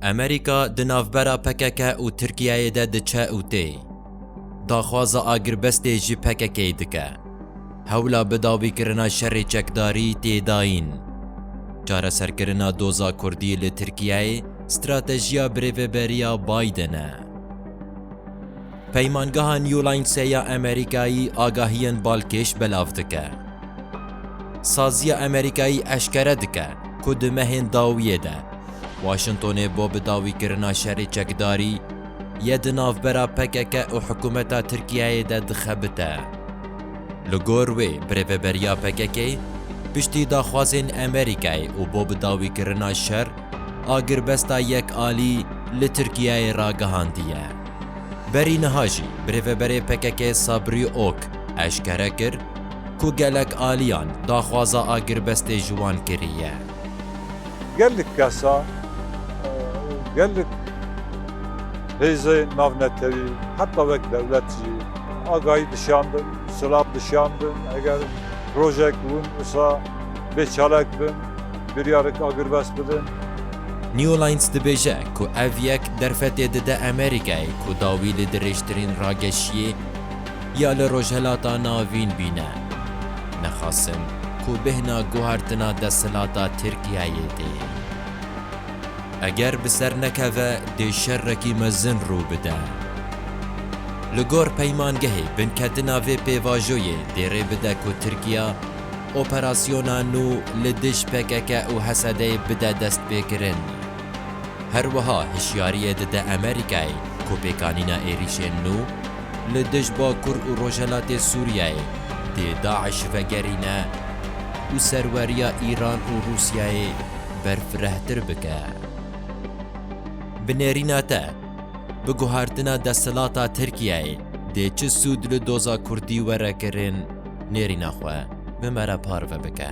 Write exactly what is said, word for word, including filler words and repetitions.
Amerîka di navbera P K K û Tirkiyeyê de diçe û tê. Daxwaza agirbestê ji P K K dike. Hewla bidawîkirina şerê çekdarî tê dayîn. Çareserkirina doza Kurdî li Tirkiyeyê stratejiya birêveberiya Biden e. Peymangeha New Lines ya Amerîkayî agahiyên balkêş belav dike. Saziya Amerîkayî eşkere dike ku di mehên dawiyê de Washingtonê bo bidawîkirina şerê çekdarî ye di navbera P K K û hikûmeta Tirkiyeyê de dixebite. Li gor wê, birêveberiya P K K piştî daxwazên Amerîkayê û bo bidawîkirina şer agirbesta yekalî li Tirkiyeyê ragihandiye. Berî niha jî birêveberê P K K Sabrî Ok eşkere kir ku gelek aliyan daxwaza agirbestê ji wan kiriye. Gelek kesa, gelek hêzê navnetewî, heta wek dewlet jî agahî dişandin, silav dişandin, eger rojek hûn wisa bê çalak bin, biryarek agirbest bidin. New Lines dibêje ku ev yek derfetê dide Amerîkayê ku dawî li dirêjtirîn rageşiyê ya li Rojhelata Navîn bîne, nexasim ku bêhna guhartina desthilata Tirkiyeyê tê. Eger bi ser nekeve, dê şerekî mezin rû bide. Li gor peymangehê, binketina vê pêvajoyê dê rê bide ku Tirkiya operasyona nû li dij P K K û H S D'yê bide destpêkirin. Her wiha hişyariyê dide Amerîkayê ku pêkanîna êrîşên nû li dij Bakur û Rojhelatê Sûriyeyê dê DAIŞ vegerîne û serweriya Îran û Rûsyayê berfirehtir bike. Bi nêrîna te, bi guhartina desthilata Tirkiyeyê dê çi sûd li doza Kurdî were kirin, nêrîna xwe bi me re parve bike.